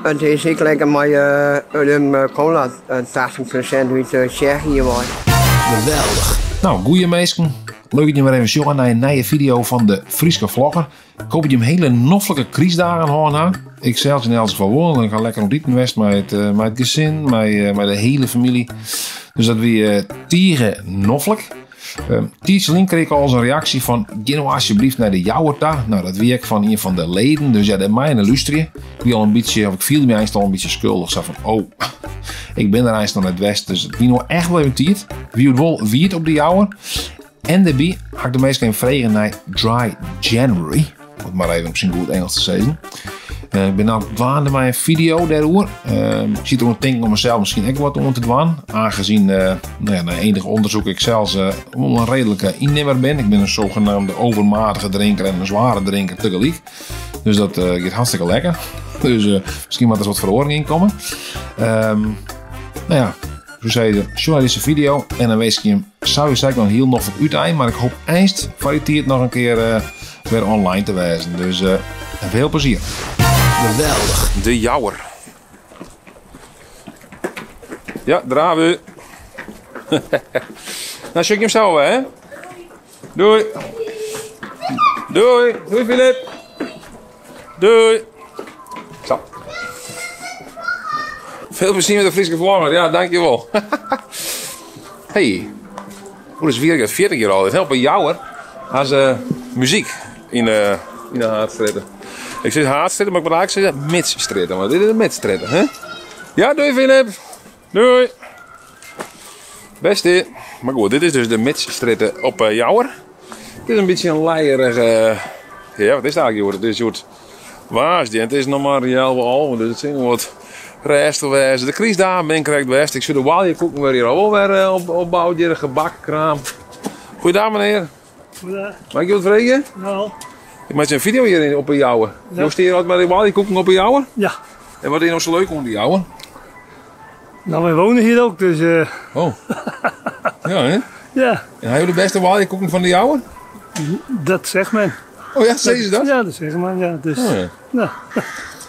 It is ek lekker mei rum cola, 80% út Tsjechië wei. Geweldich! No, goeie minsken. Leuk dat jim wer even sjogge nei in nije video fan de Fryske Vlogger. Ik hoop dat jim hele noflike krystdagen hân ha. Ik sels yn elts gefal wol. Ik ha lekker oan it iten west mei it, eh, mei it gesin, mei, eh, mei de hele famylje. Dus dat wie eh, tige noflik. Um, Tiids lyn kreeg ik al eens in reaksje fan gean no alsjeblieft nei de Jouwer ta. No, dat wie ek fan ien fan de leden, dus ja, dêr mei je lústerje. Ik wie al in bytsje, of ik fielde my eins al in bytsje skuldich, sa fan oh, ik bin der eins noch net west, dus it wie no echt wol even tiid. Wie it wol wiet op de Jouwer. En dêrby ha ik de minsken even frege nei Dry January. Om it mar even op syn goed Ingelsk te sizzen. Eh, ik bin no dwaande mei in video dêroer. Uh, ik sit deroan te tinken om mysels miskien ek wat oan te dwaan. Aangezien, uh, no ja, nei enich ûndersyk ik sels uh, wol in reedlike ynnimmer bin. Ik bin in zogenaamde overmatige drinker en in zware drinker tegelyk. Dus dat giet hartstikke lekker. Dus miskien moat der wat feroaring yn komme. Um, no ja, Soe sizze, sjoch nei dizze video en dan winskje ik jim sawiesa ek noch in hiel noflik útein. Mar ik hoop einst foar dy tiid noch in kear eh, wer online te wêzen. Dus uh, veel plezier. Geweldich. De Jouwer. Ja, drave. Nou, sjoch ik jim sa wer, hè? Doei. Doei. Doei, Filip. Doei. Zo. Veel plezier met de Fryske Vlogger. Ja, dankjewel. hey. Hoe is het 40 jaar al? Het helpt bij jou, Als uh, muziek in de, in de Haadstrjitte. Ik zeg Haadstrjitte, mar ik moat eigentlik sizze Midstrjitte. Want dit is de Midstrjitte, hè? Ja, doei Filip. Doei. Beste. Mar goed, dit is dus de Midstrjitte op eh, Jouwer. It is in bytsje in leierige... Ja, wat is it eigentlik hjoed? It is hjoed woansdei en it is noch mar healwei alven, dus it sil wol wat rêstich wêze. De krystdagen binne krekt west. Ik sjoch de oaljekoeken wurde hjir al wol wer eh, op, opboud, hjir de gebakkraam. Goeiedag menear. Goeiedag. Mei ik jo wat freegje? Nou. Ik meitsje in video hjir op 'e Jouwer. Ja. Jo stean hjir altyd mei de oaljekoeken op 'e Jouwer? Ja. En wat is no sa leuk oan de Jouwer? Nou, wij wonen hier ook, dus... Uh... Oh. Ja, hè? Ja. En ha jo de bêste oaljekoeken fan de Jouwer? Dat zegt men. Oh ja, sizze se dat? Ja, dat zegt men, ja. Dus, Oh, ja. Nou.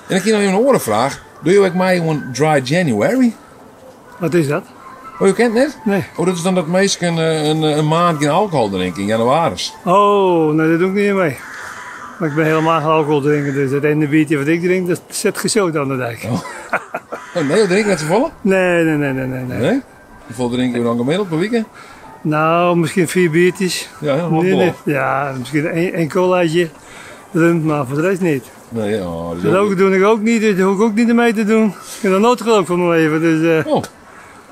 En ik hie noch even in oare fraach. Dogge jo ek mei oan Dry January? Wat is dat? Oh, jo kent it net? Nee. Oh, dat is dan dat minsken eh, in, in maand gjin alkohol drinke yn jannewaris. Oh, nee, dat doe ik niet mee. Maar ik ben helemaal geen alcohol drinken, dus het ene biertje wat ik drink, dat zet geen aan de dijk. Oh. Oh, nee, jo drinke net safolle? Nee, nee, nee, nee, nee. Nee? nee? Hoefolle drinke jo dan gemiddeld per wike? Nou, miskien vier biertjes. Ja, helemaal nee, nee. Ja, miskien één colaatje, maar voor de rest niet. Nee, oh, dat is ook Roken doe ik ook niet, dus dat hoef ik ook niet mee te doen. Ik heb nog nooit gerookt van mijn leven, dus... Uh, oh.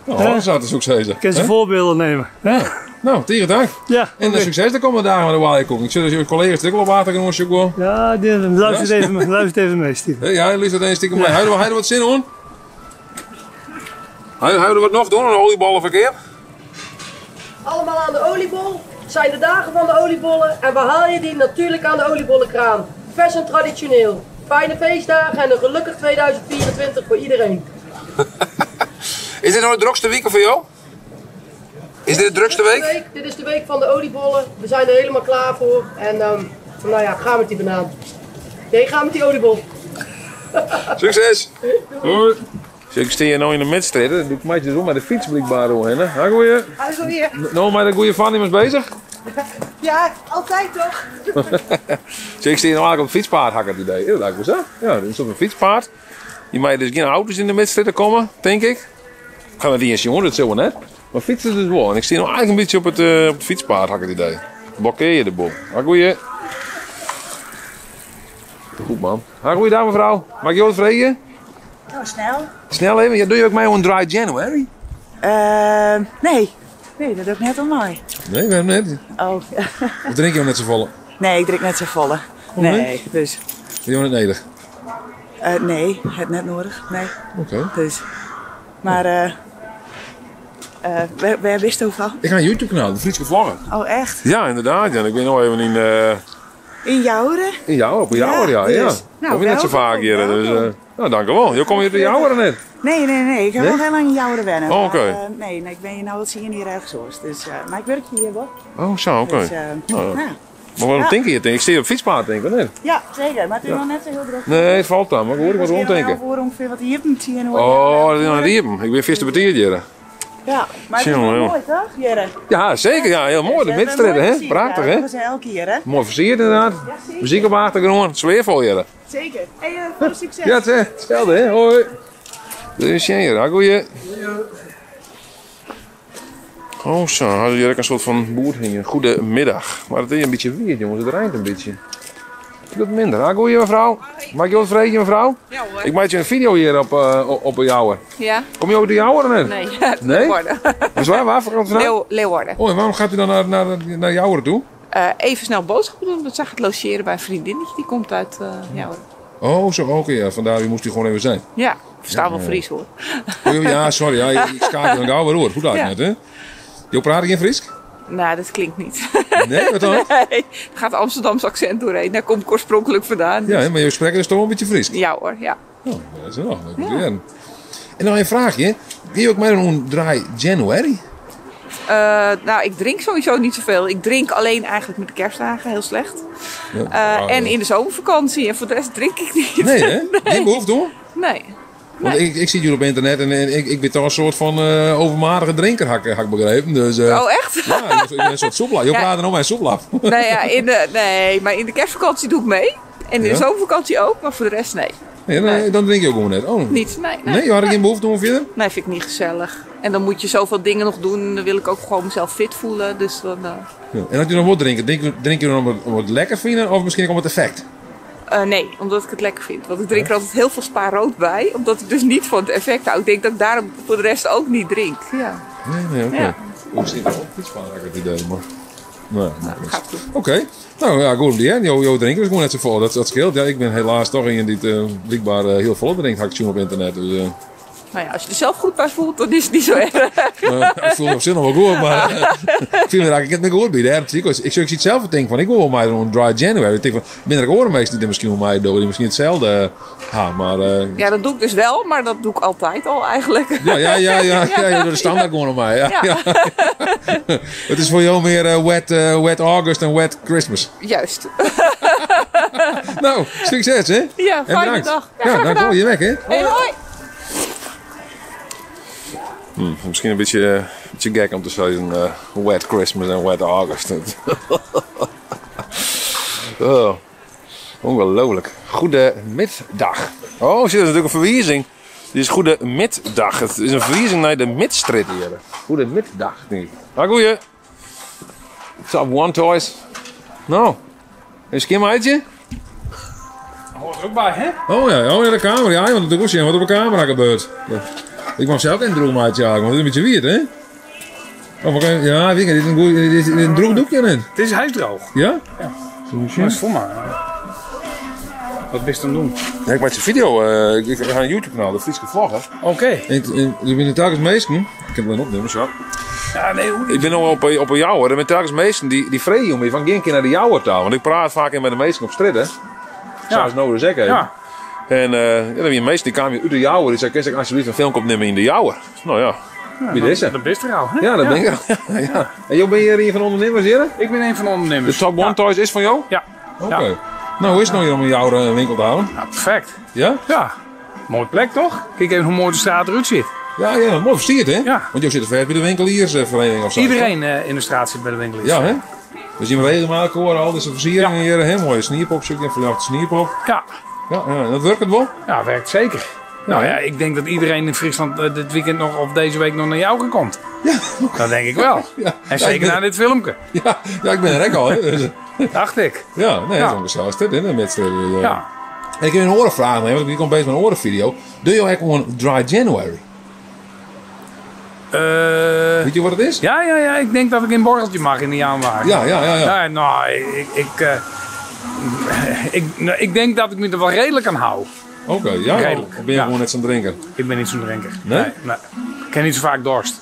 Nou, dat zou het ook zeggen. Ik kan ze voorbeelden nemen. Ja. Nou, tige dank. Ja. En okay. succes de komende dagen met de oaljekoeken. Ik zie dat je collega's er ook wel water gaan zoeken. Ja, die, luistert, even, luistert even mee, stiekem. Ja, luistert even stiekem mee. Ja. Hij wat zin hoor. Hij wat nog doen, een oliebollen verkeer. Allemaal aan de oliebol. Het zijn de dagen van de oliebollen en waar haal je die? Natuurlijk aan de oliebollenkraam. Vers en traditioneel. Fijne feestdagen en een gelukkig 2024 voor iedereen. Is dit nou de drukste week voor jou? Is dit de drukste week? week? Dit is de week van de oliebollen. We zijn er helemaal klaar voor. En um, nou ja, ga met die banaan. Nee, ga met die oliebol. Succes! Doei! Ik sta hier nou in de Midstrjitte. Dat doe ik meisjes om met de fiets blijkbaar doorheen. Ha, goeie. Ha, goeie. Nou, met de goede van iemand bezig? Ja, altijd toch? Zo, ik sta hier nou eigenlijk op het fietspaad, had ik het idee. Dat lijkt me zo. Ja, dat is op een fietspaad. Je mag dus geen auto's in de Midstrjitte komen, denk ik. Ik ga naar die eens jongen, dat zullen we net. Maar fietsen dus wel. En ik sta nou eigenlijk een beetje op het, uh, op het fietspaad, had ik het idee. Blokkeer je de boel. Ha, goeie. Goed man. Ha, goeiedag mevrouw. Mag ik jou wat vragen? Nou, snel. Snel even. Ja, doe je ook mee aan Dry January? Uh, nee. Nee, dat doe ik net al mee. Nee, waarom net? Oh. Of drink je net zo volle? Nee, ik drink net zo volle. Oh, nee? nee, dus. Ben je net nodig? Uh, nee, het net nodig. Nee. Oké. Okay. Dus. Maar, uh, uh, waar, waar wist je van? Ik ga een YouTube kanaal, de Fryske Vlogger. Oh, echt? Ja, inderdaad. Ja. Ik ben nog even in... Uh... In Jouren? In Jouren, op Jouren, ja. ja. Dus. Nou, Kom je net zo vaak hier. Dus, uh, nou, dank u wel. Je komt hier te Jouren net? Nee, nee, nee. Ik heb nee? al heel lang in Jouren wennen. Oh, oké. Okay. Uh, nee, nee, ik ben hier nou wat zien hier ergens hoor. Dus, uh, maar ik werk hier wel. Oh, zo, oké. Okay. Dus, nou, nou. Maar waarom Ja. tink je het? Ik zie op fietspaad denk ik, of niet? Ja, zeker. Maar het is nog net zo heel druk. Nee, het valt dan. Maar goed, ik moet ronddenken. Het is ongeveer wat hier een tien uur. Oh, dat is nog niet riepen. Ik ben vist de betier, Ja, maar het is Tjonge, wel jonge. mooi toch, Jere? Ja, zeker. Ja, heel mooi. De midstritten, hè? Prachtig, hè? Dat is elke keer, hè? Mooi versierd inderdaad. zeker. Muziek op de achtergrond. Sfeervol, Jelle. Zeker. Hey, eh, veel succes. Ja, het is hetzelfde, hè? Hoi. Dus hier, goeie. Oh zo, hadden jullie ook een soort van boer hingen. Goedemiddag. Maar het is een beetje weer, jongens. Het rijdt een beetje. Wat minder. Ah, goeie mevrouw. Maak je wat vreetje, mevrouw? Ja hoor. Ik maak je een video hier op, eh, op, op Jouwer. Ja? Kom je ook de Jouwer of niet? Nee. Nee? Leeuwarden. Dus waar, waar komt het vandaan? Leeuwarden. Oh, en waarom gaat u dan naar, naar, naar Jouwer toe? Eh, even snel boodschappen doen, want zij gaat logeren bij een vriendinnetje. Die komt uit eh Jouwen. Oh, zo, oké. ja. Vandaar, u moest u gewoon even zijn. Ja, ik versta wel Fries hoor. Oh, ja, sorry. Ja, ik schakel dan gauw weer door. Goed uit Ja. net, hè? Je praat geen Fries? Nou, dat klinkt niet. Nee, wat dan? Nee, er gaat Amsterdams accent doorheen. Daar kom ik oorspronkelijk vandaan. Ja, hè, maar je spreekt dus toch wel een beetje Fries. Ja hoor, ja. Oh, dat is wel leuk om te leren. En nog een vraagje. Kun je ook maar een dry January? Eh, nou, ik drink sowieso niet zoveel. Ik drink alleen eigenlijk met de kerstdagen, heel slecht. Ja. Eh, en in de zomervakantie. En voor de rest drink ik niet. Nee, hè? Geen behoefte hoor. Nee. Want ik, ik zie jullie op internet en, en ik, ik ben toch een soort van eh, overmatige drinker, had ik, had ik begrepen. Dus, eh, Oh, echt? Ja, ik ben een soort soeplap. Je Ja. praat dan om mijn soeplap. Nou ja, in de, nee, maar in de kerstvakantie doe ik mee. En in Ja? de zomervakantie ook, maar voor de rest nee. Nee, dan, dan drink je ook gewoon net. Oh. Niet, nee. Nee, Nee, je had geen behoefte om verder? Nee, vind ik niet gezellig. En dan moet je zoveel dingen nog doen. En dan wil ik ook gewoon mezelf fit voelen. Dus dan, eh, Ja. En als je nog wat drinken, drink, drink je dan om het, om het lekker vinden of misschien ook om het effect? eh, nee, omdat ik het lekker vind. Want ik drink er altijd heel veel spa rood bij. Omdat ik dus niet van het effect hou. Ik denk dat ik daarom voor de rest ook niet drink. Ja, Nee, nee, oké. Ja. Hoe zit het op fietspaad had ik het idee, maar... Nee, nou, dat gaat goed. Oké, nou ja, goed om die, hè. Jo, jo drinken is gewoon net zo vol. Dat, dat scheelt. Ja, ik ben helaas toch een die het eh, blijkbaar eh, heel vol drinkt, had ik zien op internet. Dus, eh, Nou ja, als je er zelf goed bij voelt, dan is het niet zo erg. eh, ik voel me op zich nog wel goed, maar eh, ik vind me daar eigenlijk net goed bij. Hè. Ik, ik, ik zie het zelf denken van, ik wil wel maar een dry January. Ik denk van, minder oren die er misschien wel mij doen, die misschien hetzelfde eh, ha, maar eh, Ja, dat doe ik dus wel, maar dat doe ik altijd al eigenlijk. ja, ja, ja, ja, ja, ja, door de standaard gewoon op mij. Ja, ja. het is voor jou meer eh, wet, eh, wet August en wet Christmas. Juist. Nou, succes hè. Ja, En fijne bedankt. dag. Ja, Ja, graag dank wel. gedaan. Je weg hè. Hey, hoi. Misschien een beetje, een beetje gek om te zeggen eh, wet Christmas en wet August. oh, ongelooflijk. Goedemiddag. Oh, zit er natuurlijk een verwijzing. Dit is goedemiddag. Het is een verwijzing naar de midstrit hier. Goedemiddag, denk ik. Ah, goeie. What's up, One Toys? Nou, een skimmeitje? Hoort er ook bij, hè? Oh ja, oh ja, de camera. Ja, want het is wat op de camera gebeurt. Ja. Ik mag zelf geen droom uitjagen, want het is een beetje weird, hè? Oh, maar kan- ja, weet je, dit is een, goeie- dit is, dit is een droog doekje in. Het is, hij is droog. Ja? Ja. Maar is voor maar. Wat bist dan doen? Ja, ik maak een video. eh, ik, ik ga een YouTube kanaal, de Frieske Vlogger. Oké. En, en, ik ben telkens meesten. Ik heb het alleen opnemen, zo. Ja, nee, hoe Ik ben nog op, op een jouwer. En met telkens meesten die, die vregen om me van geen keer naar de jouwertaal. Want ik praat vaak in met de meesten op stridden. Zoals nodig zeggen. Ja. En eh ja, dan die meester die kwam hier uit de jouwer. Die zei, kan ik alsjeblieft een filmpje opnemen in de jouwer? Nou ja, wie is het? Dat bist er al, hè? Ja, dat ben ik al. Ja, ja. En jou ben je hier een van de ondernemers hier? Ik ben een van de ondernemers. De Top One Ja. Toys is van jou? Ja. Oké. Ja. Nou, hoe is het nou hier om in jouw eh, winkel te houden? Nou, perfect. Ja? Ja. Mooie plek, toch? Kijk even hoe mooi de straat eruit ziet. Ja, ja, mooi versierd, hè? Ja. Want jou zit er ver bij de winkeliersvereniging of zo. Iedereen eh, in de straat zit bij de winkel. Ja, hè? Dus je moet regelmatig horen al deze versieringen hier. Hè? Mooie snierpop, zoek je verjaagd snierpop. Ja. Ja, ja, en dat werkt het wel? Ja, werkt zeker. Nou ja, ik denk dat iedereen in Friesland eh, dit weekend nog of deze week nog naar jou komt. Ja. Dat denk ik wel. Ja. En Ja, zeker ik ben- na dit filmpje. Ja, ja, ik ben er ook al, hè? Dus, Dacht ik. ja, nee, Ja. dat is ongezellig. Dit, hè, met, eh, Ja. En ik heb een orenvraag, nee, want ik kom bezig met een orenvideo. Doe je ook gewoon Dry January? Eh, Weet je wat het is? ja, ja, ja. Ik denk dat ik een borreltje mag in de januari. Ja, ja, ja. ja. Ja, nou, ik, ik, eh, ik, nou, ik denk dat ik me er wel redelijk aan hou. Oké, ja. Redelijk, Of ben je ja. gewoon net zo'n drinker? Ik ben niet zo'n drinker. Nee? Nee, Ik ken niet zo vaak dorst.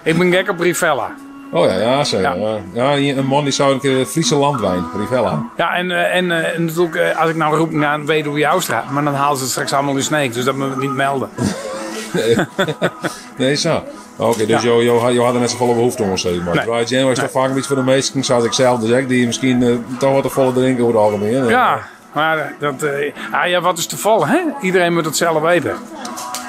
ik ben gek op Rivella. Oh ja, ja, zeker. Ja. Ja. Ja, een man die zou een keer Friese landwijn, Rivella. Ja, en, eh, en, eh, en natuurlijk, eh, als ik nou roep naar Weduwe Joustra, maar dan halen ze het straks allemaal in Sneek, dus dat moet ik niet melden. Nee, nee sa. Oké, dus jo, jo, jo ha der net safolle behoefte oan, sis mar. Nee. Dry January is toch faak in bytsje foar de minsken, sa as ik sels dus ek, dy't miskien eh, toch wat te folle drinke oer it algemien. Ja, maar dat, eh, ah, ja, wat is te folle, hè? Iedereen moet het zelf weten.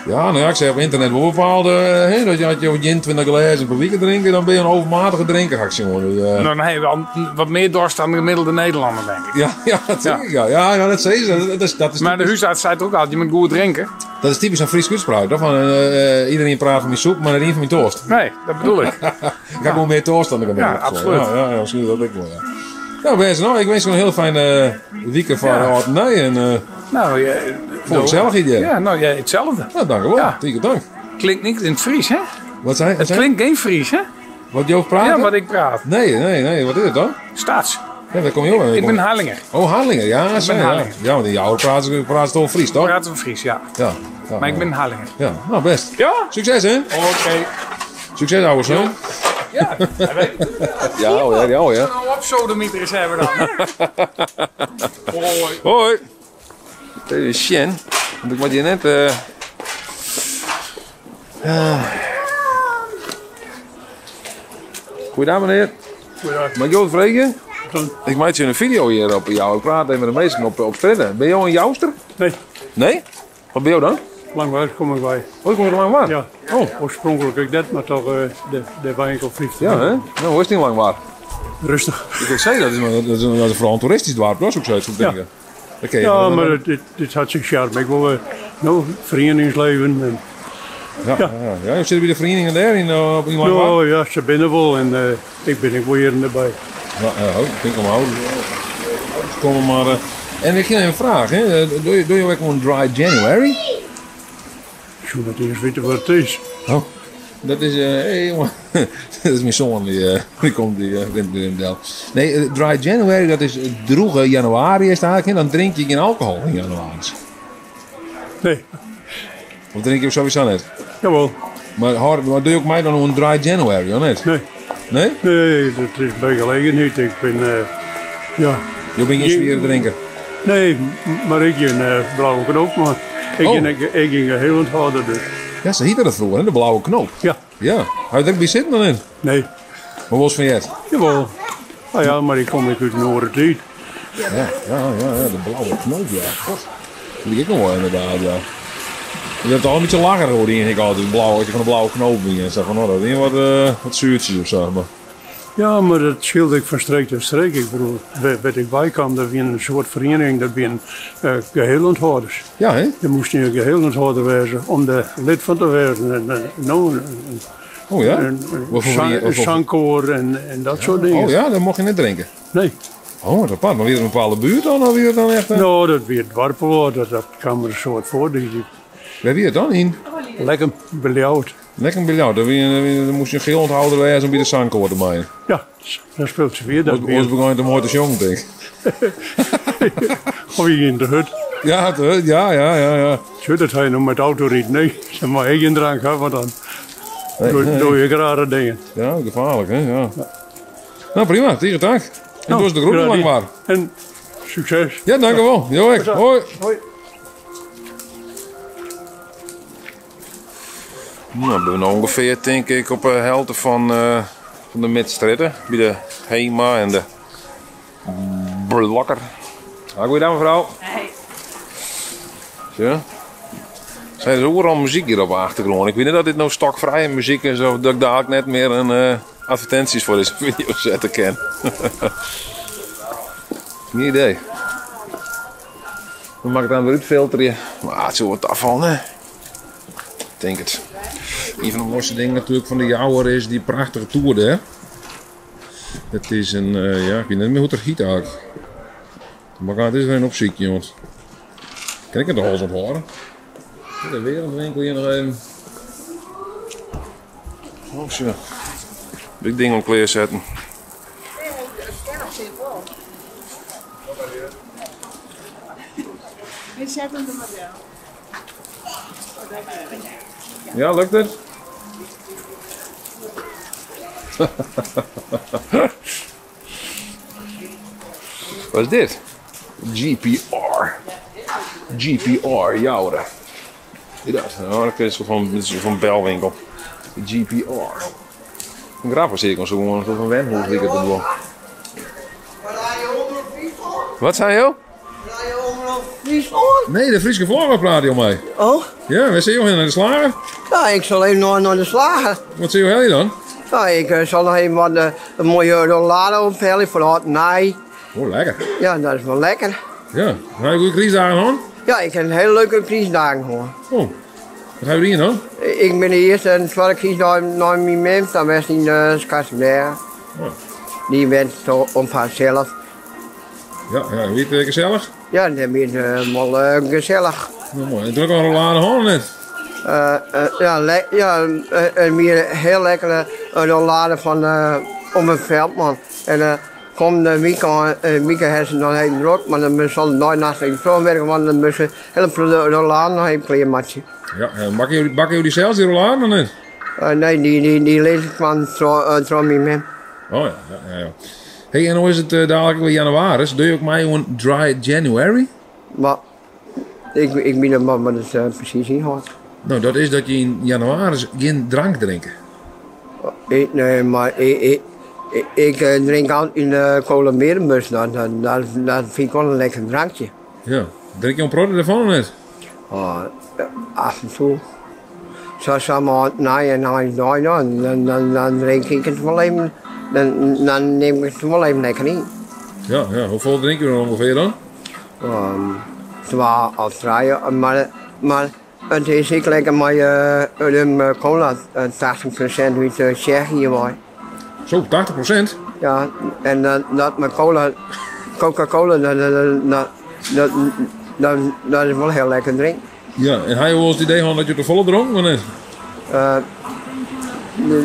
Ja, no ja, ik seach op ynternet wol bepaalde, hè, dat je, as jo gjin 20 glêzen per wike drinke, dan binne je in overmatige drinker, ha ik sjoen. Dus, Dan ha je wel wat mear dorst dan de gemiddelde Nederlander, denk ik. Ja, ja, dat tink ik, ja. Ja, ja, dat sizze se. Dat is, dat is Maar de huisarts zei het ook altijd, je moet goed drinken. Dat is typisch in Fryske útspraak, toch? Fan, eh, eh, iedereen praat fan myn sûp, mar net ien fan myn toarst. Nee, dat bedoel ik. Ik ha gewoan mear toarst dan de gemiddelde. Ja, absoluut. Ja, ja, ja, miskien dat ek wol, ja. Nou, bêst, no, ik winskje in hiele fijne wike foar Ja. âld en nij en eh, Nou, ja, folle gesellichheid hjir. Ja, nou, ja, hetzelfde. Nou, dankjewol. Ja. Tige dank. Klinkt niet in het Fries, hè? Wat sei, wat Het sei? klinkt geen Fries, hè? Wat jo prate? Ja, wat ik praat. Nee, nee, nee. Wat is it dan? Stads. Ja, wêr komme jo? Ik bin Harlinger. Oh, Harlinger, ja. Ik Sa, bin ja. Harlinger. Ja, want yn Joure prate se prate se toch Frysk, toch? Praten we Fries, ja. Ja. ja Maar ik ja. ben Harlinger. Ja, nou bêst. Ja? Sukses, hè? Oké. Sukses, ouwe zoon. Ja, dat weet ik. Ja, oh, ja, ja, oh, ja. Nou, op sodemieter eens hebben dan. Hoi. Hoi. Dit is Sjen. Want ik moet je net. eh ah. Goeiedag meneer. Goeiedag. Mag ik jou wat vragen? Ik maak je een video hier op jou. Ik praat even met de meesten op strjitte. Ben jij een Jouster? Nee, Nee? Wat ben je dan? Langwaar kom ik bij. Oh, ik kom uit Langwaar. Ja, Oh. oorspronkelijk ik dat, maar toch de ben ik al 50. Ja, hè? Nou, hoe is het in Langwaar? Rustig. Ik zei dat is, dat is vooral een toeristisch dorp, dat is ook zoiets. Ja. Ja. Dat ken je Ja, wel. maar dit had zijn charme. Ik wil, nou, verenigingsleven. En, Ja, ja. ja. je zit bij de verenigingen daar in Langwaar? nou ja, ze binnen wel en ik ben ik wel hier erbij. Ja, ja, oh, ik denk om ouders. Komen maar. En ik heb een vraag, hè. Doe je ook een dry January? Ik zou het eerst weten wat het is. Oh, dat is, hey, jongen. Dat is mijn zoon die komt die rent in Del. Nee, dry January, dat is droege januari is het eigenlijk. hè. Dan drink je geen alcohol in januari. Nee, Of drink je sowieso net? jawel. Maar, maar doe je ook mij dan een dry January, of net? Nee. Nee? Nee, dat is bij gelegenheid. Ik ben, ja. Je bent geen zwiere drinker? Nee, maar ik ben blauwe knoop, maar ik Oh. ben, ik ging heel onthouden dus. Ja, ze heette dat vroeger, hè? De blauwe knoop. Ja. Ja. Had je er ook bij zitten dan in? Nee. Maar was van jet? Jawel. Ah ja, maar ik kom ik uit Noord-Tijd. Ja, ja, ja, ja, de blauwe knoop, ja. God. Dat weet ik nog wel inderdaad, ja. Je hebt al een beetje langer hoor, ik altijd. Blauw, als je van de blauwe knoop bent en zo van, oh, dat is wat zuurtjes of zo. Maar... Ja, maar dat scheelde ik van streek tot streek. Ik bedoel, waar ik bij kwam, dat was een soort vereniging, dat waren geheelonthouders. Ja, hè? Je moest een geheelonthouder wezen om de lid van te worden. En, nou, een, Oh ja? een, Wat voor vereniging- wat voor- zangkoor en dat soort dingen. Oh ja, dan mocht je net drinken? Nee. Oh, wat apart. Maar weer een bepaalde buurt dan? Of weer dan echt? Nou, dat weer het dorp, dat kwam er een soort voor. Die, Waar wie het dan in? Lekker Beljouwd. Lekker Beljouwd. Dan, dan moest je een geel onthouder wezen om bij de zangkoor te maken. Ja, dat speelt ze weer. Dat Ons ons begon het mooi te jongen, denk ik. Of je in de hut. Ja, de hut, ja, ja, ja, ja. Zo, dat hij nog met auto rijdt. Nee, zeg maar ik geen drank hebben, want dan Nee, nee. doe je rare dingen. Ja, gevaarlijk, hè? Ja. Nou, prima. Tegen dank. En toen is de groep graag lang gedaan. maar. En succes. Ja, dank u wel. Jo, hoi. Hoi. Nou, we zijn ongeveer, denk ik, op de helft van de Midstrjitte. Bij de Hema en de Blokker. Ah, goeiedag mevrouw. Hey. Zo. Zijn er overal muziek hier op de achtergrond? Ik weet niet dat dit nou stokvrije muziek is of dat ik daar ook net meer een advertenties voor deze video zetten kan. Geen idee. Dan mag ik dan weer uitfilteren. Maar het zal wat afvallen, hè? Ik denk het. Een van de mooiste dingen natuurlijk van de Jouwer is die prachtige toer, hè? Het is een, ja, ik weet niet meer hoe het er giet eigenlijk. Maar het is weer een opziekje, jongens. Kan ik het al eens onthouden? De wereldwinkel hier nog even. Oh, zo. Big ding om kleer zetten. We zetten hem maar wel. Ja, lukt het? Wat is dit? GPR. GPR, Joure. Dat, oh, dat is van, van belwinkel. De GPR. Een grappig zie ik ons gewoon een soort van wenhûs liket it wol. Wat sei jo? Nee, de Fryske Vlogger praat jo mei. Oh? Ja, wêr sille jo hinne? Nei de slager? Ja, ik sil even nei, nei de slager. Wat sil jo helje dan? Ja, ik eh, sil noch even wat eh, in mooie rollade ophelje foar âld en nij. Oh, lekker. Ja, dat is wol lekker. Ja, ha jo goede krystdagen hân? Ja, ik ha in hiele leuke krystdagen hân. Oh, wat ha jo dien dan? Ik bin de earste en twadde krystdei nei myn mem ta west yn uh, Skarsterbrêge. Oh. Dy wennet op harsels. Ja, ja, wie it gesellich? Ja, dat wie wol gesellich. No, moai. En drok al in rollade hân of net? Ja, ja, it wie in hiel lekkere rollade fan Omme Veldman. En kommende wike ha se noch even drok, mar dan sil de dei nachts even trochwerke, want dan moatte se hiele protte rolladen noch even klearmeitsje. Ja, en bakke jo dy sels, dy rolladen, of net? Nee, dy lis ik fan troch myn mem. Oh ja, ja, ja. Hey, en no is it dadalik wer jannewaris. Dogge jo ek mei oan Dry January? Mar ik, ik wit net wat it presys ynhâldt. No, dat is dat je yn jannewaris gjin drank drinke. Ik, nee, mar ik, ik, ik drink altyd in cola Berenbus. Dat, dat, dat, dat fyn ik wol in lekker drankje. Ja. Drink jo in protte derfan of net? Oh, af en toe. Sa sa mar nei en nei dei dan, dan, dan, dan drink ik it wol even, dan, dan nim ik it wol even lekker yn. Ja, ja. Hoefolle drink jo dan ûngefear dan? Um, twa of trije, mar, mar it is ek lekker mei uh, rum cola, 80% út Tsjechië wei. Zo, 80%? Ja, en dat, dat mei cola, Coca-Cola, dat, dat, dat, dat, dat is wol hiel lekker drinken. Ja, en ha jo wolris it idee hân dat jo te folle dronken of net? Uh,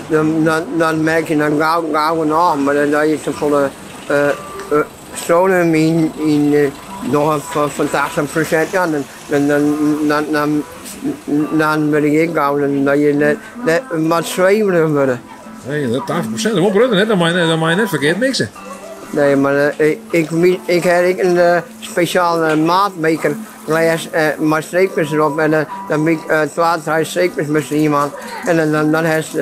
dan, dan, dan merk je dan gau, gau genôch, mar dan je te folle uh, uh, stroom yn, yn uh, noch fan 80%, ja, dan, dan, dan, dan, dan, dan wurd ik gau, dan, dan je net, net wat sweverig wurde. Nee, dat 80% is wol protte, net? Dan mei dan mei je net ferkeard mikse. Nee, mar ik, ik, ik ha ek in spesjale maatbeker glês mei streepkes derop en dan bin ik twa, trije streepkes mei ien en dan, dan hast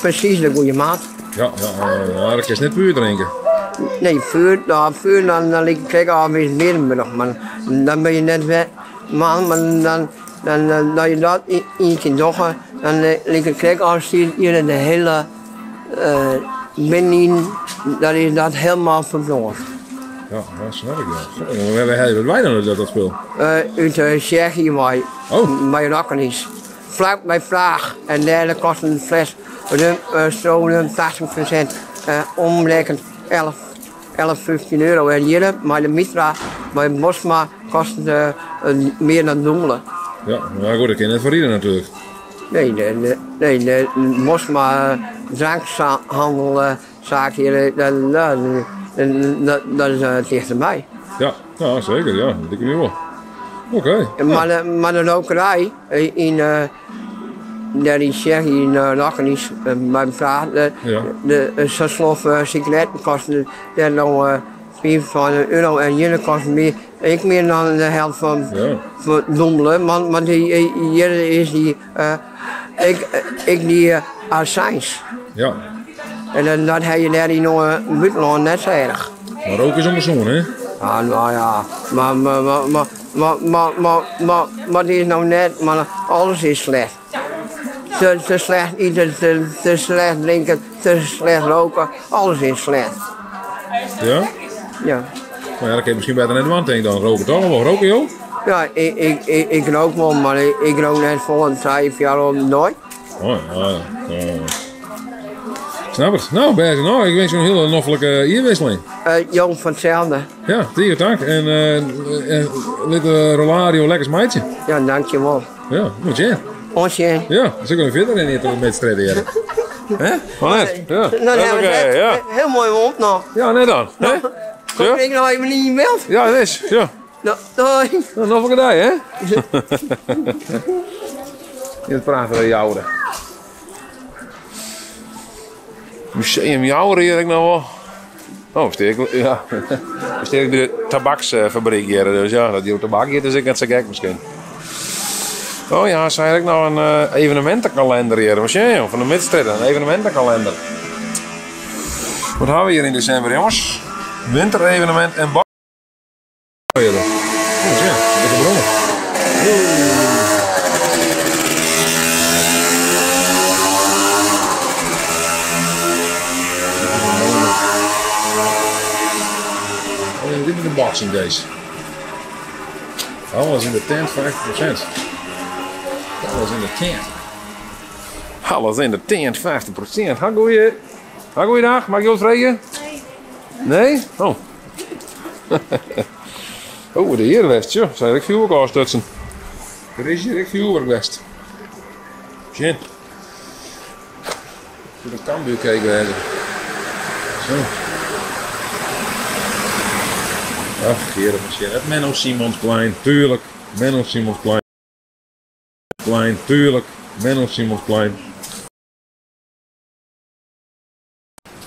presys de goede maat. Ja, ja, ja, dat kinst net puer drinke. Nee, puer, nou, puer dan, dan lik ik krekt ôf is middenmiddag, mar dan bin je net wer man, mar dan, dan, dan, dan je dat ien kear dogge, dan lik it krekt ôf stiet hjir de hiele binnenyn, dan is dat helemaal ferbrând. Ja, dat snap ik, ja. Goh, wêr helje we it wei dan, dat spul? Út Tsjechië wei, oh. by Rakkenisch. Flak by Praag. En dêr kost in fles rum, stroom 80%, omrekkend 11, 11, 15 euro. En hjir mei de Mitra, mei Bosma, kostet it mear dan dûbele. Ja, mar goed, dat kin net foar ride natuerlik. Nee, nee, nee, de Bosma drankhandelsaak hjir, dat, dat, dat is tichterby. Ja, ja, zeker, ja, dat ik nu wol. Oké. Maar de, maar de rokerij yn, dêr yn Tsjechië, yn Rakkenisch, by Praag, de, ja. de, sa'n slof sigaretten kosten dêr no 25 euro en hjir kosten mear, ek mear dan de helte fan, ja. fan it dûbele, want, want hjir is dy, ek, ek dy aksijns. Ja. En dan, dat ha je dêr yn it bûtenlân net sa erch. Mar roke is ûngezond, hè? Ja, no ja, mar, mar, mar, mar, mar, mar, mar, mar, mar it is no net, mar alles is slecht. Te, te slecht ite, te, te slecht drinke, te slecht roke, alles is slecht. Ja? Ja. Mar ja, dat kin je miskien better net dwaan, tink ik dan. Roke toch wol? Roke jo? Ja, ik, ik, ik, ik rook wol, mar ik, ik rook net folle, trije, fjouwer op de dei. Oh ja, ja. ja. Snap it. No, bêst genôch. Ik winsk jo in hiele noflike jierwisseling. Uh, jong fan itselde. Ja, tige tank. En uh, lit de rollade jo lekker smeitsje. Ja, dankjewol. Ja, oant sjen. Oant sjen. Ja, dan sil ik even fierder rinne troch de strjitte hjir. Hè? Wat net? Ja. Nou, dan Oké, ja. Hiel moai om noch. Ja, net dan. Hè? Kom ik noch even yn byld? Ja, dat is. Ja. No, doei. No, noflike dei, hè? Yn it prachtige Joure. Museum Joure hjir ek noch wol. Oh, stean ik, ja. Stean ik by de tabaksfabryk hjir, dus ja, dat hjir tabak hjit is ek net sa gek miskien. Oh ja, se ha ek noch in evenemintekalender hjir. Wat sjen jong, fan de Midstrjitte, in evenemintekalender. Wat ha we hjir yn desimber, jonges? Winterevenemint en Oh, sjen, lekker brommen. Oh, dit is de Boxing Days. Alles in de tent 50%. Alles in de tent. Alles in de tent 50%. Ha goeie. Ha goeiedag, mag ik jou vragen? Nee. Nee? Oh. oh, de heer west, joh. Zijn ik vuurwerk afstutsen. Er is hier ik vuurwerk west. Sjen. Voor de Cambuur kijken Zo. Ach, heren, het Menno Simonsplein, tuurlijk. Menno Simonsplein. Plein, tuurlijk. Menno Simonsplein.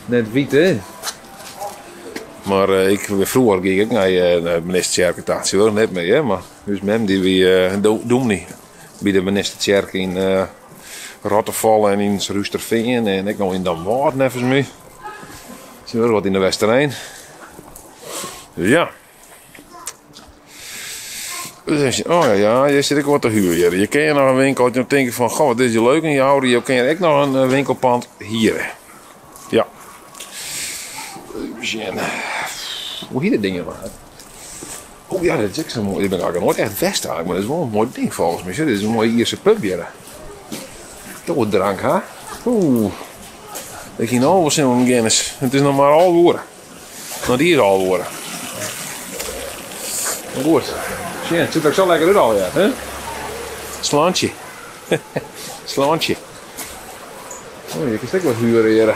Net wyt, hè? Mar ik, froeger gie ik ek nei de Menistetsjerke ta. Tsjintwurdich net mear, hè? Mar ús mem dy wie dûmny by de Menistetsjerke yn Rottefalle en yn Surhústerfean en ek noch yn Damwâld neffens my. Tsjintwurdich wat yn de Westereen. Dus ja. Dus oh ja, ja, hjir sit ek wat te huur hjir. Je kinne noch in winkel, as je tinke fan, goh, wat is hjir leuk yn Joure, jo kinne ek noch in eh, winkelpand hiere. Ja. Even sjen. Hoe hiet dit ding nou? Oh ja, dit is ek sa moai. Ik bin eigentlik noait echt west eigenlijk, mar dit is wol in moai ding folgens my. Dit is in moaie Ierse pub hjir. Toch wat drank, ha? Oeh. Ik hie no wol sin oan in Guinness. It is noch mar 11 oere. No, dy is 11 oere. Maar goed. Sjen, it sit der ek sa lekker út allegear, hè? Sláinte. Sláinte. Oh, hjir kinst ek wat huren hjir.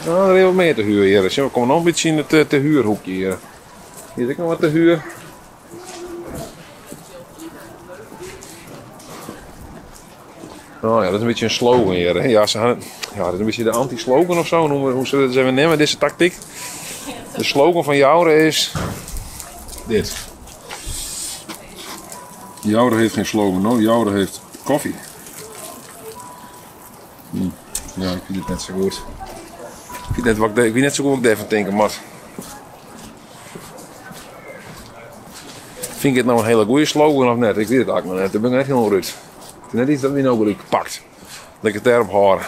No, der is wat mear te huur hjir. Sjen, we komme noch in bytsje yn it eh, te huurhoekje hjir. Hjir is ek noch wat te huur. Oh ja, dat is in bytsje in slogan hjir. Hè? Ja, se ha, ja, dat is in bytsje de anti-slogan of zo. Hoe, hoe zullen we het eens even nemen, deze tactiek? De slogan van Joure is dit. Joure heeft geen slogan, no. Joure heeft koffie. Hm. Ja, ik weet het net zo goed. Ik weet net, wat ik, ik weet net zo goed wat ik daarvan tinke moat. Fyn ik it no in hiele goede slogan of net? Ik wit it eigentlik noch net. Dêr bin ik net hielendal út. It is net iets dat my no gelyk pakt. Dat ik it dêrop hâlde.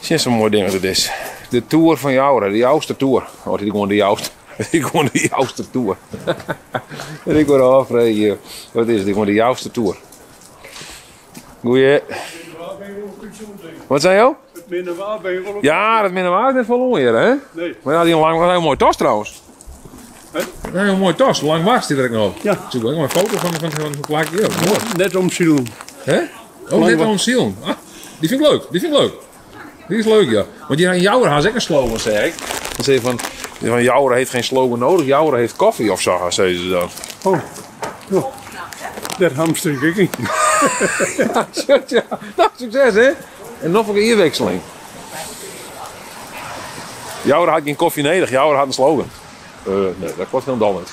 Sjen sa'n moai ding as it is. De Toer fan Joure, de Jouster Toer. Oh, it is gewoan de Jouster. It is gewoan de Jouster Toer. Dat ik wol ôffreegje. Wat is it? Gewoan de Jouster Toer. Goeie. Wat sei jo? It minne waar ben je wol op. Ja, dat minne waar is net folle oan hjir, hè? Nee. Mar ja, dy lang, wat in moaie tas trouwens. Hè? Nee, in moaie tas. Lang wacht stiet der ek noch. Ja. Zoek ek maar een foto van van plak. Ja, moai. Net om silen. Hè? Oh, net om silen. Ah, dy fyn ik leuk. Dy fyn ik leuk. Dy is leuk, ja. Want hjir yn Joure ha se ek in slogan, sei ik. Dan sei van, van Joure heeft geen slogan nodig, Joure heeft koffie of zo, zei ze dan. Oh, ja. Dêr hamster ik ek yn. ja, ja. Nou, sukses hè. En noch in jierwikseling. Joure hat gjin kofje nedich, Joure hat in slogan. Uh, nee, dat klopt hielendal net.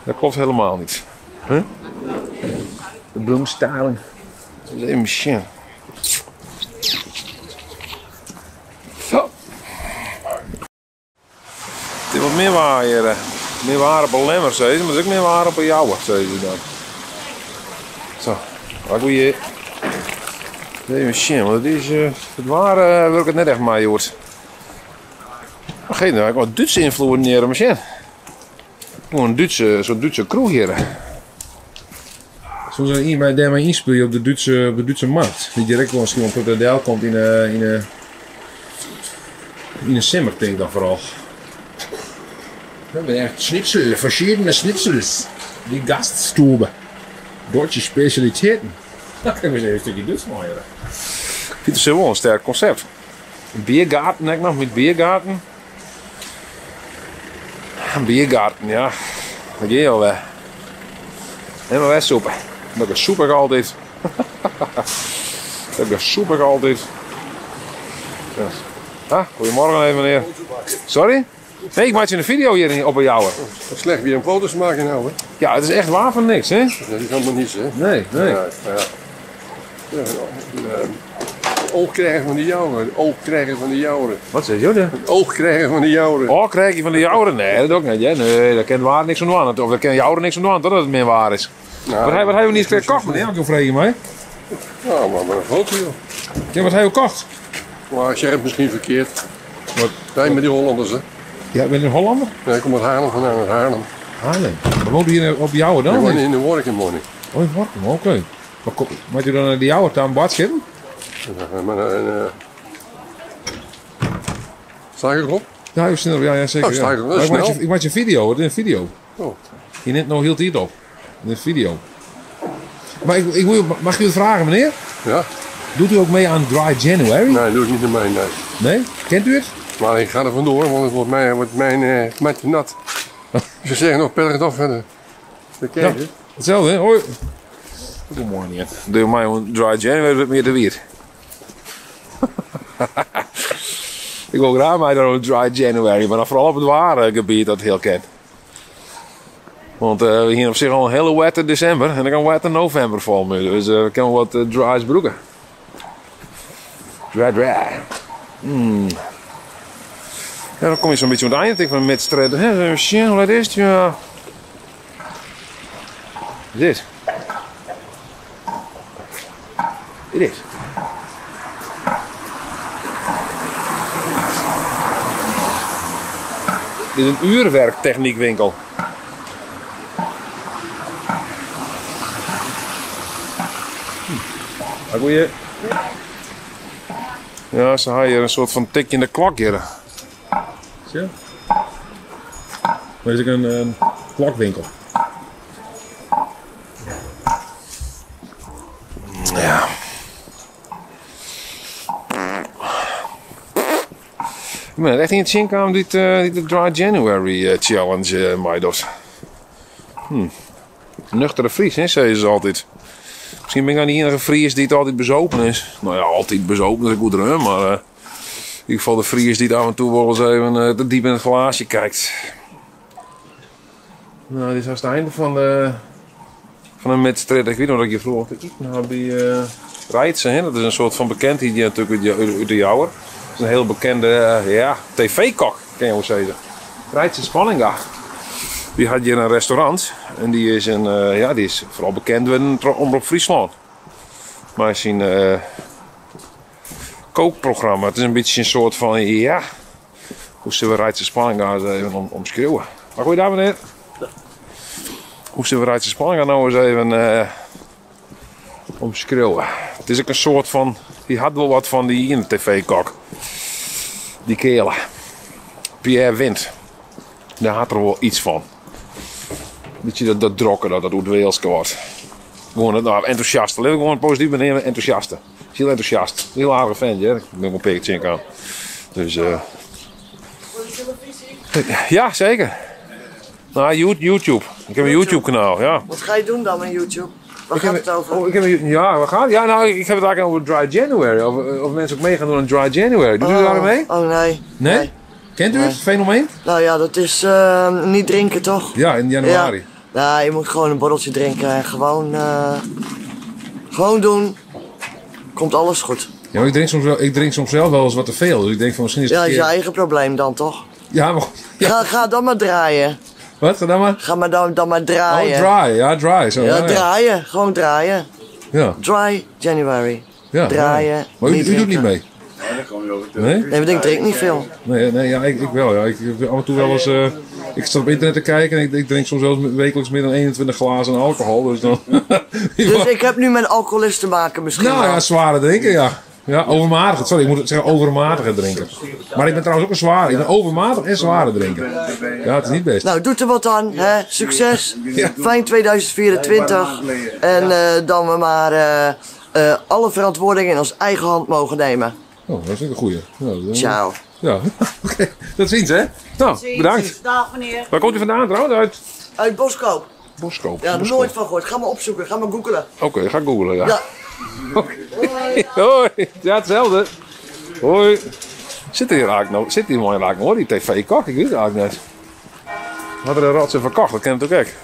dat klopt helemaal niet. Huh? De bloemstaling. Even sjen. Zo. It is wat min waar hjir. Min waar op 'e Lemmer, sei se, mar it is ek min waar op 'e Jouwer, sei se dan. Zo, wat goeie. Even sjen, want it is, eh, it waar eh, wurket net echt mei hjoed. Vergeet nou, ek wat Dútse ynfloeden hjir, mar sjen. Gewoan in Dútse, so'n Dútse kroech hjir. Soms ien mei dêrmei ynspylje op de Dútse, op de Dútse markt. Dy't direkt wol miskien wol in del komt yn de, yn de, yn de simmer, tink ik dan foaral. Dat binne echt schnitzel, verschiedene schnitzels. Die Gaststube. Deutsche Spezialitäten. Dat kin ik even in stikje Dútsk mei hjir. Ik fyn it wol in sterk konsept. Biergarten ek noch, met biergarten. Een biergarten, ja. Dat gean je alwer. En maar soep. Dat soep ik altyd. Dat soep ik altyd. Ja. Ah, goedemorgen even meneer. Sorry? Nee, ik meitsje in fideo hjir yn op 'e Jouwer. Slecht weer om foto's te maken nou, hè? Ja, it is echt waar fan niks, hè? Dat is helemaal niets, hè? Nee, nee. Ja, ja. Ja, het oog krijgen van de jouwen. Het oog krijgen van de jouwen. Wat zeg je dan? Het oog krijgen van de jouwen. Oh, krijg je van de jouwen? Nee, dat ook niet. Hè? Nee, daar kent waar niks van doen. Of daar kan jouwen niks van doen, totdat het meer waar is. Nou, wat hij, wat hij niet gekocht, meneer? Ik vraag je mij. Nou, maar een foto, joh. Ja, wat hij ook kocht? Maar ik zeg het misschien verkeerd. Wat? Nee, met die Hollanders, hè? Ja, ben je een Hollander? Nee, ik kom uit Haarlem vandaan, uit Haarlem. Haarlem. Maar woont u hier op Jouwen dan? Ik of woon niet? in de Workum, woon ik. Oh, in Workum, oké. Maar kom, moet u dan naar de Jouwen aan Badschip? Ja, maar, sta ik erop? Ja, ik snel, ja, ja, zeker. Oh, sta ja. ik erop? Maar ik, maak Snel. je, ik maak je een video, het is een video. Oh. Je neemt nog heel tijd op. Het is een video. Maar ik, ik moet, mag ik u het vragen, meneer? Ja. Doet u ook mee aan Dry January? Nee, doe ik niet aan mij, nee. Nee? Kent u het? Maar ik ga er vandoor, want het wordt mij, wordt mijn, mij te nat. Ze zeggen nog prettig dag verder. Dat ken je. Ja, hetzelfde, hè? Hoi. Goedemorgen, niet. Doe mij een Dry January wat meer de wier. ik wil graag mij dan een Dry January, maar dan vooral op het ware gebied dat heel kent. Want we hier op zich al een hele wette december en dan kan wette november vallen. Dus we kunnen wat dry's broeken. Dry, dry. Ja, dan kom je zo'n beetje aan het eind van met stredden. Hè, zo, hoe laat is het? Ja. Dit. Dit is. Dit is een uurwerktechniekwinkel. Goeie. Ja, ze hebben hier een soort van tikje in de klok hier. Zie je? Maar is ook een klokwinkel. Ja. Ik ben echt in het zin kwam dit, dit de Dry January Challenge, Maidos. Nuchtere Fries, hè, zeggen ze altijd. Misschien ben ik dan die enige Fries die het altijd bezopen is. Nou ja, altijd bezopen, dat is goed hè, maar in ieder geval de Fries die het af en toe wel eens even te diep in het glaasje kijkt. Nou, dit is het einde van de, van de wedstrijd. Ik weet nog dat ik je vroeg te eten had bij Reitse, hè? Dat is een soort van bekendheid die natuurlijk uit de Jouwer. Dat is een heel bekende ja, tv-kok, kan je wel zeggen. Reitse Spanninga. Die had hier een restaurant en die is, ja, die is vooral bekend door Omroep Friesland. Maar zijn kookprogramma, het is een beetje een soort van, ja, hoe zullen we Reitse Spanninga eens even omschreeuwen? Maar goeiedag meneer. Hoe zullen we Reitse Spanninga nou eens even omschreeuwen? Het is ook een soort van, die had wel wat van die ene tv-kok. Die kerel. Pierre Wind. Daar had er wel iets van. Beetje dat drokken, dat Oud-Weelske wordt. Gewoon nou, enthousiast. Laten we gewoon positief beneden, enthousiaste. Is heel enthousiast. Heel aardige vent, hè. Ik ben wel een beetje aan. Dus, ja, zeker. Nou, YouTube. Ik heb een YouTube-kanaal, ja. Wat ga je doen dan met YouTube? Waar gaat het over? Oh, ik heb een, ja, waar gaat het? Ja, nou, ik heb het eigenlijk over Dry January. Of mensen ook mee gaan doen aan Dry January. Doet u daar mee? Oh, nee. Nee? Nee? Kent u het fenomeen? Nou ja, dat is niet drinken, toch? Ja, in januari. Ja. Nou, je moet gewoon een borreltje drinken en gewoon, gewoon doen. Komt alles goed. Ja, maar ik drink soms zelf wel eens wat te veel. Dus ik denk van misschien is het Ja, is je eigen probleem dan, toch? Ja, maar... Ja. Ga dan maar draaien. Wat? Ga dan maar? Ga maar dan maar draaien. Oh, draaien. Ja, draaien. Zo, ja, draaien. Gewoon draaien. Ja. Dry January. Ja, draaien. Ja. Maar u doet niet mee? Nee? Nee, want ik drink niet veel. Nee, ja, ik wel. Ja. Ik heb af en toe wel eens... ik sta op internet te kijken en ik drink soms zelfs wekelijks meer dan 21 glazen alcohol. Dus, dan dus ik heb nu met alcoholist te maken misschien Nou wel. ja, zware drinken, ja. Ja, overmatig. Sorry, ik moet zeggen overmatige drinken. Maar ik ben trouwens ook een zware. Ik ben overmatig en zware drinken. Ja, het is niet best. Nou, doet er wat aan, hè. Succes. Ja. Fijn 2024. En dan we maar alle verantwoording in ons eigen hand mogen nemen. Oh, dat is ook een goeie. Ja, Ciao. Ja, oké. Dat ziens, hè? Nou, bedankt. Dag, meneer. Waar komt u vandaan trouwens? Uit? Uit Boskoop. Boskoop. Ja, Boskoop. nooit van gehoord. Ga maar opzoeken. Ga maar googelen. Oké, ga googlen, ja. Ja. Oké. Hoi. Ja, hetzelfde. Hoi. Sit er hjir eigentlik no? Sit dy man hjir eigentlik no, dy tv-kok? Ik wit it eigentlik net. Hat er de rotsoai ferkocht? Dat kin natuerlik ek.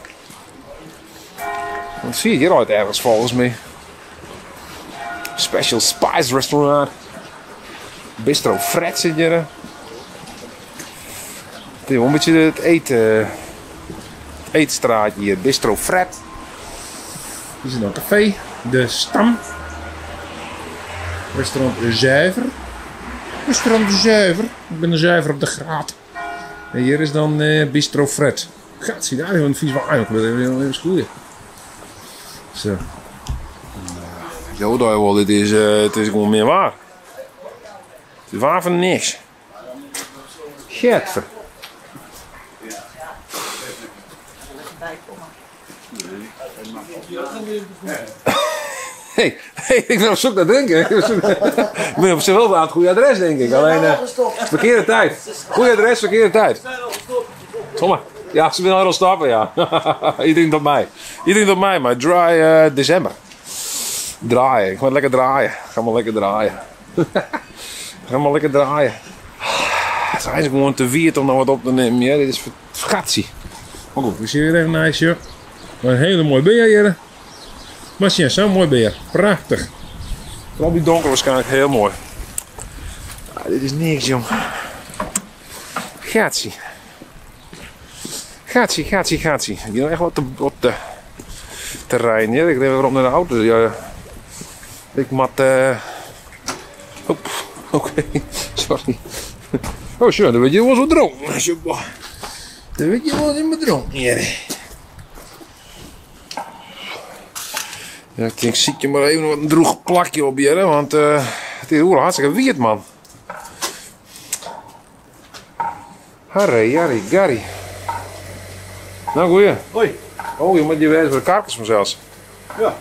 Want zie je hier ooit ergens volgens mij. Special Spice Restaurant. Bistro Fred zit hier. Het is wel een beetje het eten, het eetstraatje hier. Bistro Fred. Hier is een café. De Stam. Restaurant Zuiver. Restaurant Zuiver. Ik ben zuiver op de graad. En hier is dan Bistro Fred. Gaat zie daar even een vies waar. Ik wil even schoeien. Zo. Jo, daar wel. Dit is, het is gewoon meer waar. Het is waar van niks. Getver. Hey, hey, ik ben op zoek naar drinken. Ik ben op zich wel aan het goede adres, denk ik. Alleen, verkeerde tijd. Goede adres, verkeerde tijd. Kom maar. Ja, ze willen al stappen, ja. Iedereen tot mij. Iedereen tot mij, maar dry december. Draaien. Ik ga lekker draaien. Ga maar lekker draaien. Ga maar lekker draaien. Het is eigenlijk gewoon te wierd om nog wat op te nemen. Ja, dit is gatsie. Maar goed, we zien weer even een ijsje. Een hele mooie beer hier. Maar zie je, zo'n mooi beer. Prachtig. Vooral die donker waarschijnlijk heel mooi. Ah, dit is niks, jong. Gatsie. Gatsie, gatsie, gatsie. Ik ben echt wat op de terrein hier. Ik neem weer om naar de auto. Ja, ik mat. Oep, oké, sorry. Oh, zo, dan weet je wel zo dronken. Dan weet je wel in mijn dronken hier. Ja, ik denk, ziet je maar even wat een droeg plakje op hier, hè, want het is hartstikke wierd, man. Harry, Harry, Gary. Nou, goeie. Hoi. Oh, je moet je weer voor de karkers vanzelfs. Ja.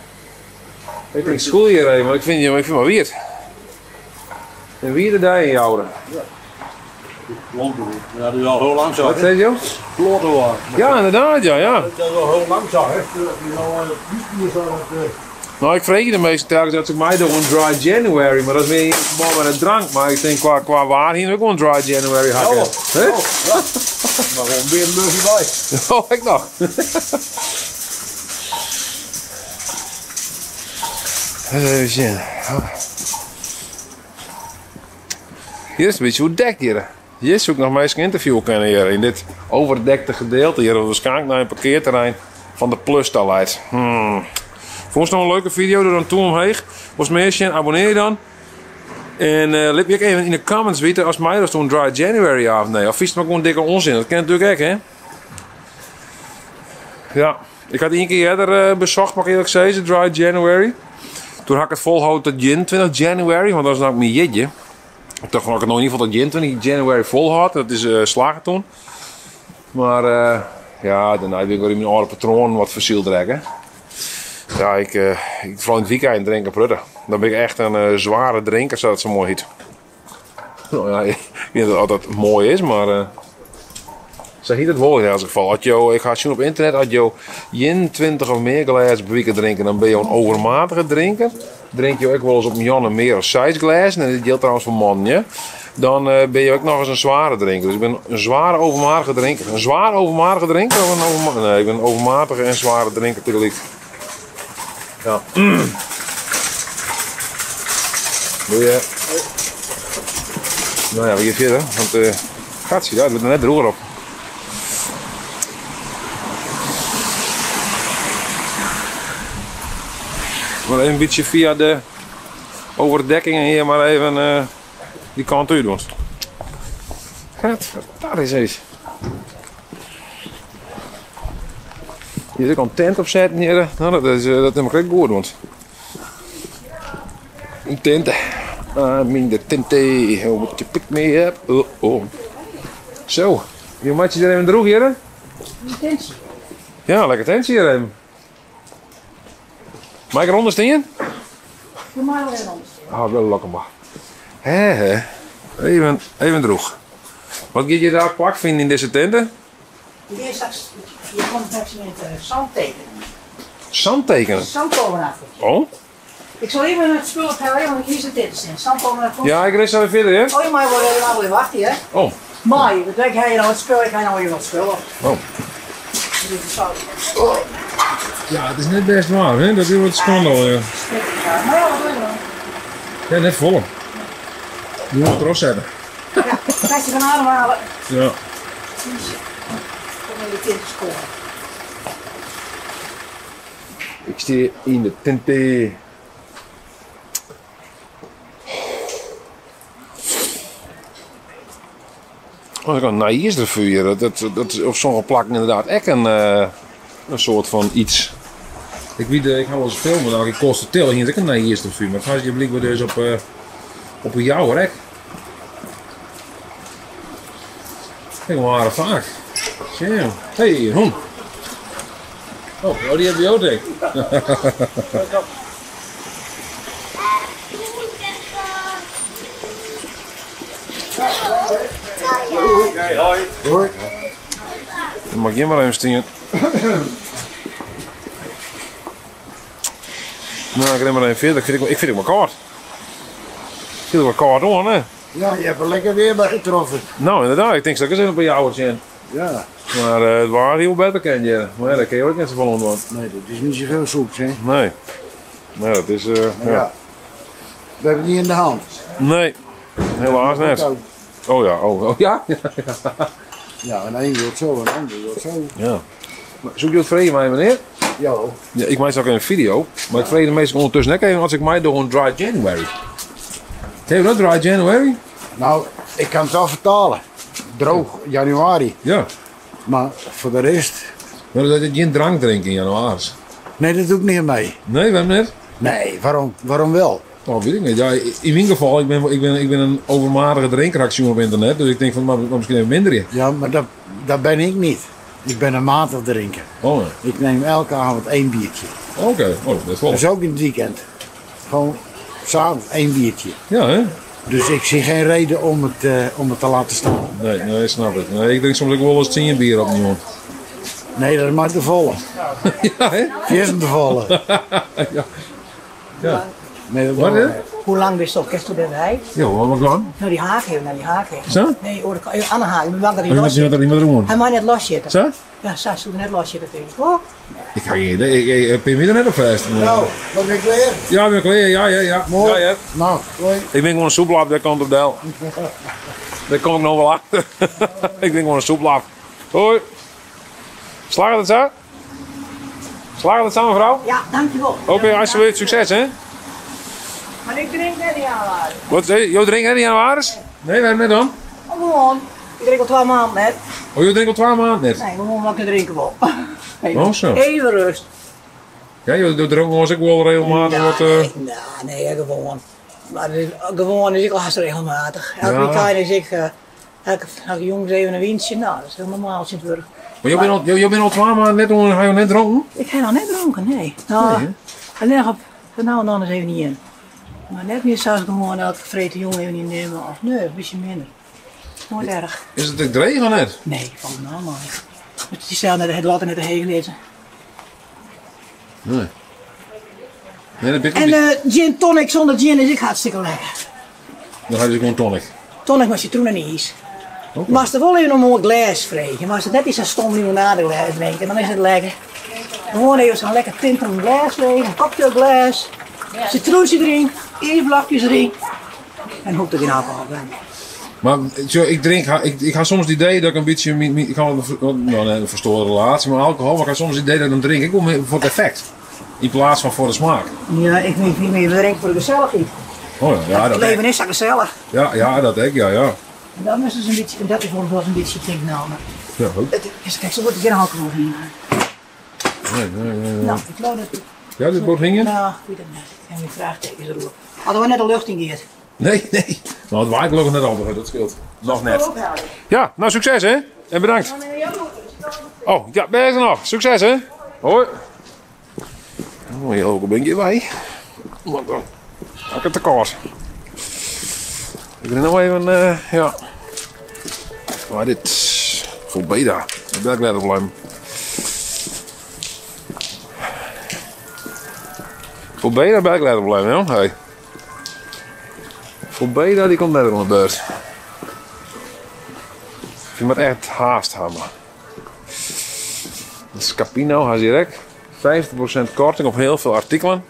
Ik denk school hier even, maar ik vind maar wierd. En wierde daar in jou? Ja. Ja, dat is al heel lang zo. Wat zei je? Kloten Ja, inderdaad, ja, ja. Dat is al heel lang zo, hè. Nou, ik vreeg je de meeste telkens dat ze mij doen een dry January, maar dat is weer in verband met een drank. Maar ik denk qua waar hier ook een dry January hakken. Ja, Hè? ja. Maar gewoon weer een Murphy bij. Oh, ik nog. Even zien. Hier is het een beetje hoe dekt hier. Hier zoek nog maar eens een interview kunnen hier. In dit overdekte gedeelte hier. Waarschijnlijk naar een parkeerterrein van de Plustalheid. Vond je nog een leuke video? Doe dan toe omheen. Was meer zin, abonneer je dan. En laat me ook even in de comments weten als mij dat toen dry January af. Nee, of vies het maar gewoon dikke onzin. Dat kan natuurlijk ook, hè? Ja, ik had één keer eerder bezocht, mag ik eerlijk zeggen, dry January. Toen had ik het volhouden tot 21 January, want dat is nou mijn jetje. Ik dacht van, ik het nog in ieder geval tot 21 January volhoud. Dat is slagen toen. Maar ja, daarna ben ik weer in mijn oude patroon wat fossiel trekken. Ja, ik vooral in het weekend drink en prutten. Dan ben ik echt een zware drinker, zoals het zo mooi heet. Nou ja, ik weet niet of dat mooi is, maar zeg je dat wel in elk geval. Als je, ik ga zien op internet, als je 20 of meer glazen per week drinken, dan ben je een overmatige drinker. Drink je ook wel eens op een Janne meer dan 6 glazen, en dat geldt trouwens voor mannen, ja. Dan ben je ook nog eens een zware drinker. Dus ik ben een zware overmatige drinker. Een zware overmatige drinker of een overma-, nee, ik ben een overmatige en zware drinker tegelijk. Ja. Doe je. Nou ja, we gaan verder, want gaat ze daar, het wordt er net droger op. Maar even een beetje via de overdekkingen hier maar even die kant uit doen. Gaat, daar is eens. Hier is ook een tent opzetten hier. Nou, dat is maar goed, want een tent. I mean de tent. What you pick me up. Oh, oh. Zo, je maatje er even droeg hier, hè? Een tentje. Ja, lekker tentje hier even. Mag ik eronder staan? Doe maar wel even onder staan. Ah, wel lekker maar. Hè, hè. Even droeg. Wat ga je daar pak vinden in deze tenten? Je straks, je komt straks met zand tekenen. Zand tekenen? Zandkolenafel. Oh? Ik sil even it spul ophelje, want ik hie se tinte stean. Sam kom eh, kom. Ja, ik rin sa wer fierder, hear. Oh, je mei wol even, wol even wachten, hè? Oh. Mei, want ik ha hjir al it spul, ik ha no even wat spul op. Oh. Ja, it is net bêst waar, hè? Dat is wat skande al, ja. Maar ja, wat doe je dan? Ja, net folle. Je moet erop zetten. Ja, kwestie van ademhalen. Ja. Kom in de tinte scoren. Ik stean yn de tinte. Oh, ik een nijjiersrevuur. Dat, dat is op sommige plakken inderdaad ek in, eh, in soart fan iets. Ik weet, eh, ik ha wolris filme, dat ik Koatstertille hiene ek in nijjiersrevuur, mar dat ha se blykber dus op, eh, op 'e Jouwer ek. Ik war faak. Sjen. Hey, hûn. Oh, oh, dy hawwe jo ek. Hoi. Dan mei ik hjir mar even stean. Nou, ik rin mar even fierder. Ik fyn ik fyn it wol kâld. Ik fyn it wol kâld oan, hè? Ja, je hebt er lekker weer bij getroffen. Nou, inderdaad. Ik tink, sil ik ris even by jou sjen. Ja. Mar eh, it waar hie wol better kind hjir. Mar ja, dêr kinne jo ek net safolle oan dwaan. Nee, dat is niet zoveel soeps, hè? Nee. Nee, dat is... eh, Maar ja. We hebben het niet in de hand. Nee, helaas net. Oh ja, oh, oh ja? Ja, en één wil het zo en de ander wil het zo. Ja. Maar Soe ik jo freegje meie, menear? Ja. Ja, ik meitsje ek in video, mar ik freegje de minsken ûndertusken ek even as ik meidoch oan Dry January. Ken je dat, Dry January? Nou, ik kan het wel vertalen. Droog januari. Ja. Maar voor de rest... Maar dat je gjin drank drinke yn jannewaris? Nee, dat doe ik niet mee. Nee, waarom net? Nee, waarom, waarom wel? Oh, weet ik niet. Ja, in mijn geval, ik ben, ik ben, ik ben een overmatige drinker, had ik op internet. Dus ik denk van, maar, maar misschien even minder. Ja, maar dat, dat ben ik niet. Ik ben een matig drinker. Oh, ja. Ik neem elke avond één biertje. Oké, oh, dat is wel. Dus ook in het weekend. Gewoon s'avonds één biertje. Ja, hè? Dus ik zie geen reden om het, eh, om het te laten staan. Nee, nee, snap ik. Nee, ik drink soms ook wel eens 10 bier op jong. Nee, dat is maar te volle. ja, hè? Eerst te volle. ja. Ja. Nee, dat Wat, hè? Hoe lang wist dat kerst erbij? Ja, wat dan? Nou, die haak even, naar die haak even. Zo? Nee, oh, de Anne haak. Ik ben bang dat hij Oh, je los moet zit. er niet meer doen. Hij mag net los zitten. Zo? Ja, zo, ze net los zitten, vind ik. Oh. Ik ga geen idee. Ik, ik, ben je er net op vast? Nou, ben ik klaar? Ja, ik ben klaar. Ja, ja, ja. Mooi. Ja, ja. Nou, hoi. Ik ben gewoon een soeplap, daar komt op del. Daar kom ik nog wel achter. ik ben gewoon een soeplap. Hoi. Slagen het zo? Slagen het zo, mevrouw? Ja, dankjewel. Oké, alsjeblieft. Succes, hè? Maar ik drink net in januari. Wat, hey, jou drinkt hè, in januari? Nee, waarom net dan? Oh, gewoon. Ik drink al 12 maanden net. Oh, je drinkt al 12 maanden net? Nee, gewoon wat ik drinken wil. Even, Oh, zo. even rust. Ja, je je drinkt ons ook wel regelmatig wat... eh, Nou, nee, ja, gewoon. Maar het is, gewoon is ik al haast regelmatig. Elke Ja. weekend is ik, eh, elke, elke jongens even een windje. Nou, dat is heel normaal sinds Burg. Maar je bent al, je, je bent al 12 maanden net, ga je net dronken? Ik heb nog net dronken, nee. Nou, Nee, alleen op, van nou en dan eens even niet in. Maar net meer zou ik gewoon elke vreten jongen even niet nemen. Of nee, een beetje minder. Nooit erg. Is het ook dreig of net? Nee, valt me allemaal niet. Het is zelf net het later net de heen lezen. Nee. Nee, dat ben ik En niet. eh, gin tonic zonder gin is ik hartstikke lekker. Dan ga je gewoon tonic. Tonic met citroen en ijs. Maar als er wel even een mooi glas vregen. Maar als het net iets een stom limonadeglas drinken, dan is het lekker. Gewoon even zo'n lekker tintelend glas vregen, een cocktailglas. Citroentje erin, ijsblokjes erin. En hoeft er geen alcohol bij. Maar zo, ik drink, ik, ik ha soms het idee dat ik een beetje, ik ha een, nou, nee, een verstoorde relatie met alcohol, maar ik ha soms het idee dat ik dan drink ik om voor het effect. In plaats van voor de smaak. Ja, ik weet niet meer, we drinken voor de gezelligheid. Oh ja, ja het dat leven ek. is zo gezellig. Ja, ja, dat ek, ja, ja. En dat is dus een beetje, en dat is wel eens een beetje, denk ik nou. Maar Ja, goed. het is, kijk, zo wordt er geen alcohol in. Nee, nee, nee, nee. Nou, ik geloof dat... Ja, dit boot hingen? Nou, ik weet het niet. Ik heb mijn vraagtekens erop. Hadden we net de lucht in geert. Nee, nee. Nou, het waait gelukkig net al, dat scheelt. Nog net. Ja, nou succes hè. En bedankt. Oh, ja, ben je er nog. Succes hè. Hoi. Oh, hier ook een beetje bij. Want dan had ik het tekort. Ik ben nog even, eh, ja. Maar dit, voor beta. Dat ben ik net op luim. Voor ben ik letter blijven, joh. Hey. Voor Beda die komt letter aan de beurt. Je moet echt haast hebben. De Scapino has direct 50% korting op heel veel artikelen.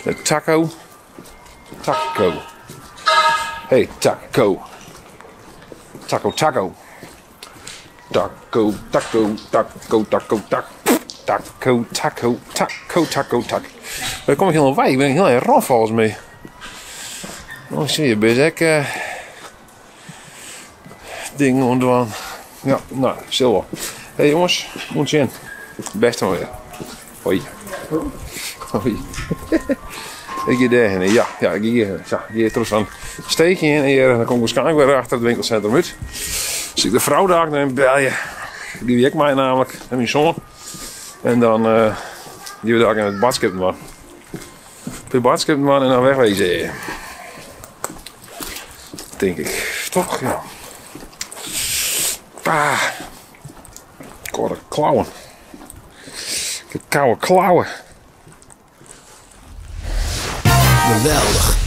De taco. Taco. Hey, taco. Taco, taco. Taco, taco, taco, taco, taco. Taco, taco, taco, taco, taco. Daar kom ik helemaal bij. Ik ben heel erg raf volgens mij. Oh, zie je, best ik dingen ontdaan. Ja, nou, zil wel. Hey jongens, moet in. Best wel weer. Hoi. Hoi. Ik ga daarheen. Ja, ja, ik ga hierheen. Ja, hier terug van steekje in en hier, dan kom ik waarschijnlijk weer achter het winkelcentrum uit. Dus ik de vrouw daar neem bel je. Die weet ik mij namelijk en mijn zoon. En dan die we daar in het badschip man. De badschip man en dan wegwezen. Denk ik. Toch? Ja. Ah. Ik hoor de klauwen. Ik heb koude klauwen. Geweldig.